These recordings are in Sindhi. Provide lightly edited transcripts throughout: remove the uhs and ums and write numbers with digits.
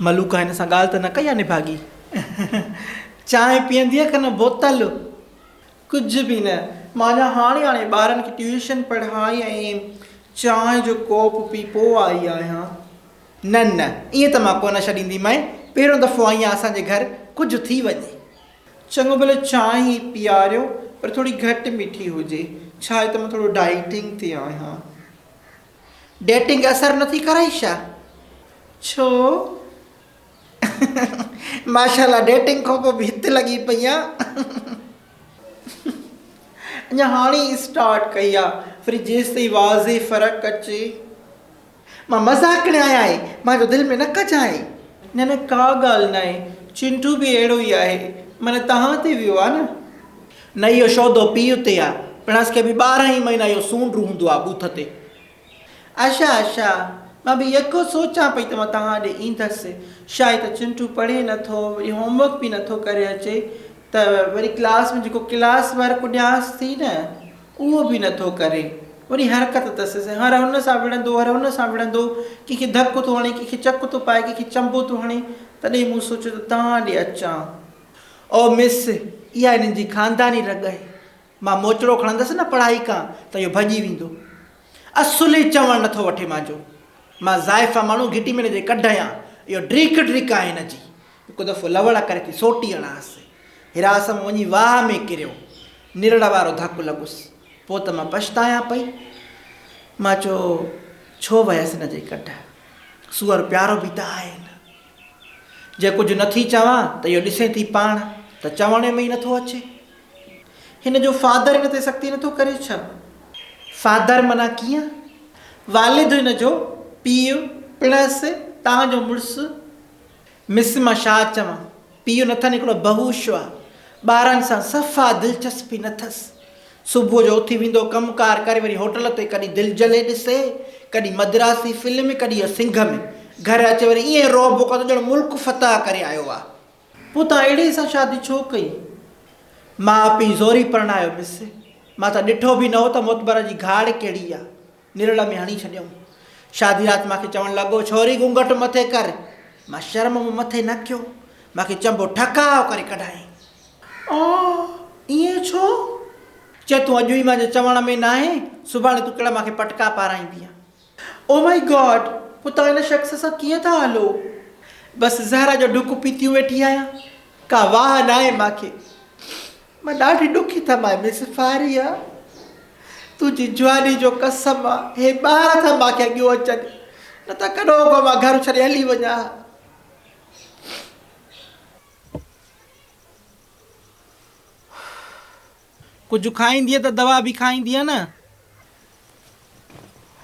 ملوڪا هن سان ڳالهه ته نه ڪئي آ نڀاڳي. چانهه پيئندينء ڪه نه بوتل؟ ڪجهه به نه. مان اڃا هاڻي هاڻي ٻارن کي ٽيوشن پڙهائي ۽ چانهه جو ڪوپ پي پوء آئي آهيان. نه نه ائين ته مان ڪونه ڇڏينديمانء. پهريون دفعو آئي آهيان اسان جي گهر، ڪجهه ٿي وڃي. چڱو ڀلو چانهه ئي پياريو پر ٿوري گهٽ مٺي هجي. ڇا آهي ته مان ٿورو ڊائيٽنگ تي آهيان. ڊيٽنگ اثر نٿي ڪرائي ڇا؟ ڇو؟ ماشاءالله ڊيٽنگ کان پوء به هت لڳي پئي آن. اڃا هاڻي ئي اسٽارٽ ڪئي آ وري جيستائين واضح فرق اچي. مان مذاق ڪري آيان آهي مانجو دل ۾ نه ڪجانء. نه نه ڪا ڳالهه ناهي چنٽو به اهڙو ئي آهي معنيٰ توهان تي ويو آ نه. نه اهو شودو پيء تي آ پڻس کي به 12 ئي مهينا اهو سونڊ هوندو آ ٻوٿ تي. اشا اشا مان به يڪو سوچان پئي ته مان توهان ڏي ايندس شايد ته چنٽو پڙهي نه ٿو وري هوم ورڪ به نه ٿو ڪري اچي ته وري ڪلاس ۾ جيڪو ڪلاس ورڪ ڏيانس ٿي نه اهو به نه ٿو ڪري وري حرڪت اٿس هر هن سان وڙهندو هر هن سان وڙهندو ڪنهن کي ڌڪ ٿو هڻي ڪنهن کي چڪ ٿو پائي ڪنهن کي چنبو ٿو هڻي تڏهن مون سوچيو ته توهان ڏي اچان. او مس اها هنن جي خانداني رڳ آهي مان موچڙو کڻندس نه پڙهائي کان ته اهو ڀڄي ويندو. اصل ئي چوڻ نٿو وٺي مانجو. مان زائفه ماڻهو گهٽي ۾ هن جي ڪڍ آهيان. اهو ڊريڪ ڊريڪ آهي هن جي. هڪ دفعو لوڙ ڪري ٿي سوٽي هڻانس. هراس مان وڃي واهه ۾ ڪريو. نرڙ وارو ڌڪ لڳس. پوء ته مان پڇتايان پئي. مان چيو ڇو ويس هن جي ڪڍ. سوئر پيارو به ته آهي نه. جي ڪجهه نٿي چوان ته اهو ڏسين ٿي پاڻ ته چوڻ ۾ ئي نٿو اچي. هن جو فادر هن تي سختي نٿو ڪري ڇا؟ فادر معنيٰ ڪيئن؟ والد هن جو، پيء، پڻس، توهان جو مڙس. مس مان ڇا چوان، پيء نه ٿن هڪڙو بهوش آ، ٻارن سان صفا دلچسپي نه ٿس. صبح جو اٿي ويندو ڪم ڪار ڪري وري هوٽل تي ڪڏهن دل جلي ڏسي، ڪڏهن مدراسي فلم، ڪڏهن سنگهه ۾. گهر اچي وري ائين رعب ڪندو ڄڻ ملڪ فتح ڪري آيو آ. پوء توهان اهڙي سان شادي ڇو ڪئي؟ ماء پيء زوري پرڻايو مس. مان ته ڏٺو به نه هو ته معتبر جي گهاڙ ڪهڙي آ. نرڙ ۾ هڻي ڇڏيائون. شادي رات مان کي چوڻ لڳو، ڇوري گهونگهٽ مٿي ڪر. مان شرم مان مٿي نه ڪيو. مان کي چنبو ٺڪاء ڪري ڪڍايائين. آه! ائين ڇو؟ چي تون اڄ ئي مانجي چوڻ ۾ ناهين، سڀاڻي تون ڪهڙا مان کي پٽڪا پارائيندينء. او مائي گاڊ! پوء توهان ان شخص سان ڪيئن ٿا هلو؟ بس زهره جو ڍڪ پيتيون ويٺي آهيان. ڪا واهه ناهي مان کي. مان ڏاڍي ڏکي ٿم آهي مس فاريا. تنهنجي جواني جو قسم آ، هي ٻار ٿا مان کي اڳيون اچن، نه ته ڪڏهوڪو مان گهر ڇڏي هلي وڃان ها. ڪجهه کائيندينء ته دوا به کائيندينء نه.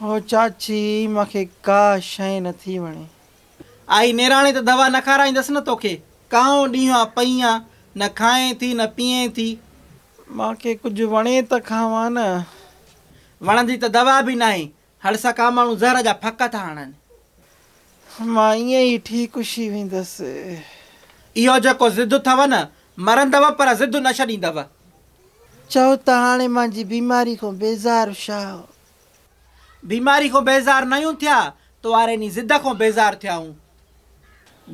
او چاچي مان کي ڪا شيء نه ٿي وڻي. آئي نيراڻي ته دوا نه کارائيندس نه توکي. ڪائون ڏينهن آ پئي آن، نه کائين ٿي نه پيئين ٿي. مان کي ڪجهه وڻي ته کاوان نه. وڻندي ته دوا به ناهي. هڙ سڪا ماڻهو زهر جا ڦڪ ٿا هڻن. مان ائين ئي ٺيڪ ٿي ويندس. اهو جيڪو ضد اٿئو نه، مرندؤ پر ضد نه ڇڏيندؤ. چئو ته هاڻي مانجي بيماري کان بيزار شاهه. بيماري کان بيزار ناهيون ٿيا، تو واري انهي ضد کان بيزار ٿيا آهيون.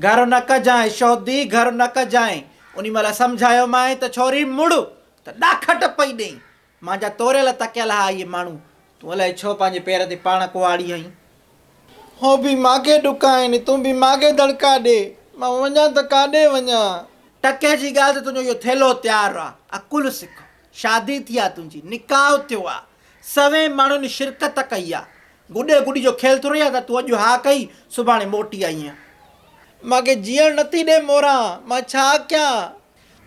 گهر نه ڪجانء شهدي، گهر نه ڪجانء. انهي مهل سمجهايومانء ته ڇوري مڙ ته ڏاکٽ پئي ڏئين. مانجا توريل تڪيل ها اهي ماڻهو، تون الائي ڇو پنهنجي پير تي پاڻ ڪهاڙي هنئين. هو به ماڳهي ڏکا آهن، تون به ماڳهي دڙڪا ڏي، مان وڃان ته ڪاڏي وڃان. ٽڪي جي ڳالهه ته تنهنجو اهو ٿيلهو تيار آ، عقل سک، شادي ٿي آ تنهنجي، نڪاح ٿيو آ، سوين ماڻهن شرڪت ڪئي آ، گڏي گڏي جو کيل ٿورئي آ ته تون اڄ ها ڪئي، سڀاڻي موٽي آئينء. مانکي جيئڻ نٿي ڏي موران، مان ڇا ڪيان؟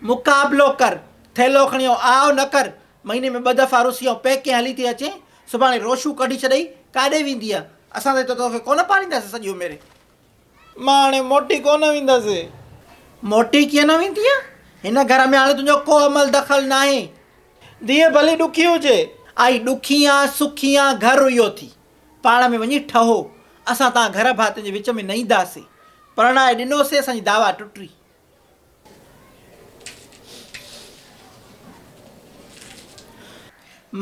مقابلو ڪر، ٿيلهو کڻي آء نه ڪر، مهيني ۾ ٻه دفعا رسي ۽ پيڪين هلي ٿي اچين، سڀاڻي روشو ڪڍي ڇڏئي، ڪاڏي ويندينء؟ اسان ته هتي توکي ڪونه پالينداسين سڄي عمر. مان هاڻي موٽي ڪونه ويندس. موٽي ڪيئن نه ويندينء؟ هن گهر ۾ هاڻي تنهنجو ڪو عمل دخل ناهي. ڌيء ڀلي ڏکي هجي. آئي ڏکي آن سکي آن گهر اهو ٿي. پاڻ ۾ وڃي ٺهو. اسان تان گهر ڀاتين جي وچ ۾ نه اينداسين. پرڻائي ڏنوسين اسان جي دعويٰ ٽٽي.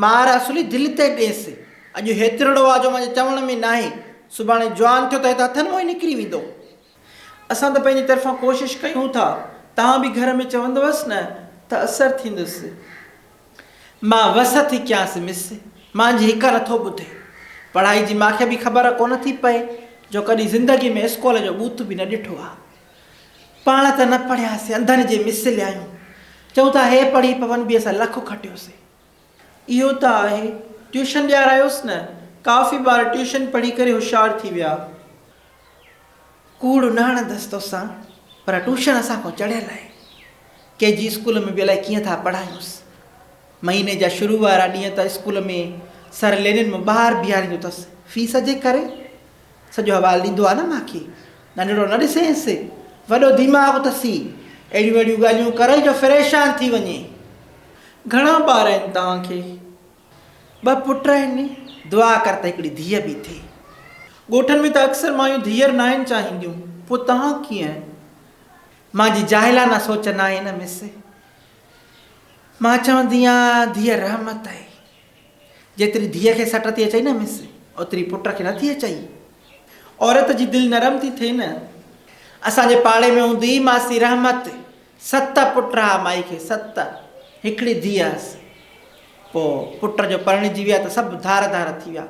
مار اصلي دل تي ڏينس. اڄ هيترڙو آ جو مانجي چوڻ ۾ ناهي. سڀاڻي جوان ٿيو ته هت هٿن مان ئي نڪري ويندو. اسان ته پنهنجي طرفان ڪوشش ڪيون ٿا، توهان به گهر ۾ چوندؤس نه ته اثر ٿيندس. مان وس ٿي ڪيانس مس، مانجهي هڪ نٿو ٻڌي. پڙهائي جي ماکي به خبر ڪونه ٿي پئي جو ڪڏهن زندگي ۾ اسڪول جو ٻوٿ به نه ڏٺو آ. پاڻ ته نه پڙهياسين، انڌن جي مثل آهيون. چئون ٿا هي پڙهي پون به اسان لک کٽيوسين. اهو ته آهي. ٽيوشن ڏيارايوس نه، ڪافي ٻار ٽيوشن پڙهي ڪري هوشيار ٿي ويا. ڪوڙ نه هڻندس توسان، پر ٽيوشن اسان کان چڙهيل آهي. ڪي جي اسڪول ۾ به الائي ڪيئن ٿا پڙهايونس. مهيني جا شروع وارا ڏينهن ته اسڪول ۾ سر لينن مون ٻاهر بيهاريندو اٿس، فيس جي ڪري. سڄو حوال ڏيندو آ نه ماکي. ننڍڙو نه ڏسينس، وڏو دماغ اٿسي. اهڙيون اهڙيون ڳالهيون ڪرئي جو فريشان ٿي وڃي. گهڻا ٻار آهن توهان کي؟ ٻه پٽ آهن، دعا ڪر ته هڪڙي ڌيء به ٿئي. ڳوٺن ۾ ته اڪثر مايون ڌيئر ناهن چاهينديون، پوء توهان ڪيئن؟ مانجي جاهلانه سوچ ناهي نه مس. مان چوندي آهيان ڌيء رحمت آهي. جيتري ڌيء کي سٽ ٿي اچئي نه مس، اوتري پٽ کي نٿي اچئي. عورت جي دل نرم ٿي ٿئي نه. اسان جي پاڙي ۾ هوندي هئي ماسي رحمت. ست پٽ ها مائي کي، ست. هڪڙي ڌيء هئس. پوء پٽ جو پرڻجي ويا ته سڀ ڌار ڌار ٿي ويا.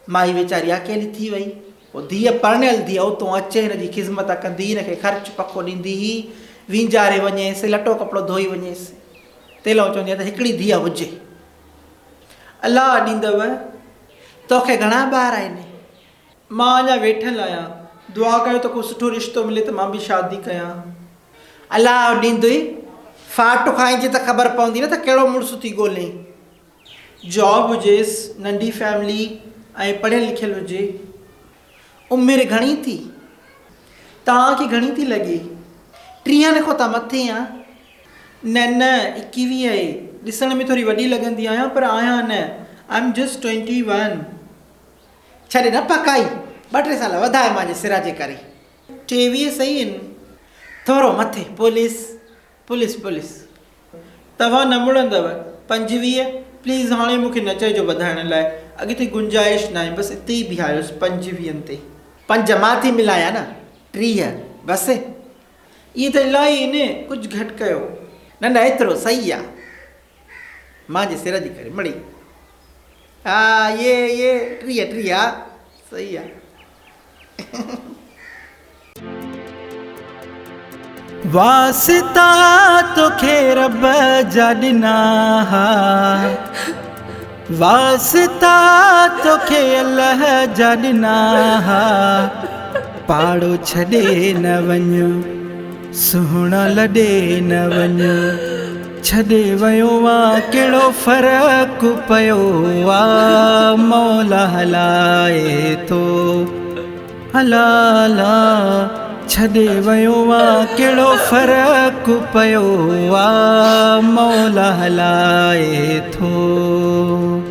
مائي ويچاري اڪيلي ٿي وئي. پوء ڌيء پرڻيل ڌيء اتون اچي هن جي خذمت ڪندي، هن کي خرچ پکو ڏيندي هئي، وينجاري وڃيس، لٽو ڪپڙو ڌوئي وڃيس. تيلئون چوندي آهي ته هڪڙي ڌيء هجي. الله ڏيندو. توکي گهڻا ٻار آهن؟ مان اڃا ويٺل آهيان. دعا ڪيو ته ڪو سٺو رشتو ملي ته مان به شادي ڪيان. الله ڏيندوئي. ڦاٽ کائيندين ته خبر پوندي نه ته ڪهڙو مڙس ٿي ڳولين. جاب هجيس، ننڍي فيملي ۽ پڙهيل لکيل هجي. عمر گهڻي ٿي؟ توهان کي گهڻي ٿي لڳي؟ ٽيهن کان ته مٿي آن. نه نه ايڪويهه آهي. ڏسڻ ۾ ٿوري وڏي لڳندي آهيان پر آهيان نه. I am just twenty one. ڇڏ نه پڪائي، ٻه ٽي سال وڌاء مانجي سر جي ڪري. 23 صحيح آهن. ٿورو مٿي. Police police police. توهان نه مڙندؤ. 25 پليز هاڻي مون کي نه چئجو وڌائڻ لاء. اڳتي گنجائش ناهي بس اتي ئي بيهاريوس پنجويهن تي. پنج مان ٿي ملايان نه 30 بس. اهي ته الاهي آهن ڪجهه گهٽ ڪيو. نه نه ايترو صحيح آ. مانجي سر جي ڪري مڙئي. ها يه يه 30 30 ها صحيح آ. واسطا توکي رب جا ڏنا ها واسطا توکي الله جا ڏنا ها پاڙو ڇڏي نه وڃ سهڻا لڏي نه وڃ ڇڏي ويو آ ڪهڙو فرق پيو آ مولا هلائي ٿو الا الا ڇڏي ويو آ ڪهڙو فرق پيو آ مولا هلائي ٿو.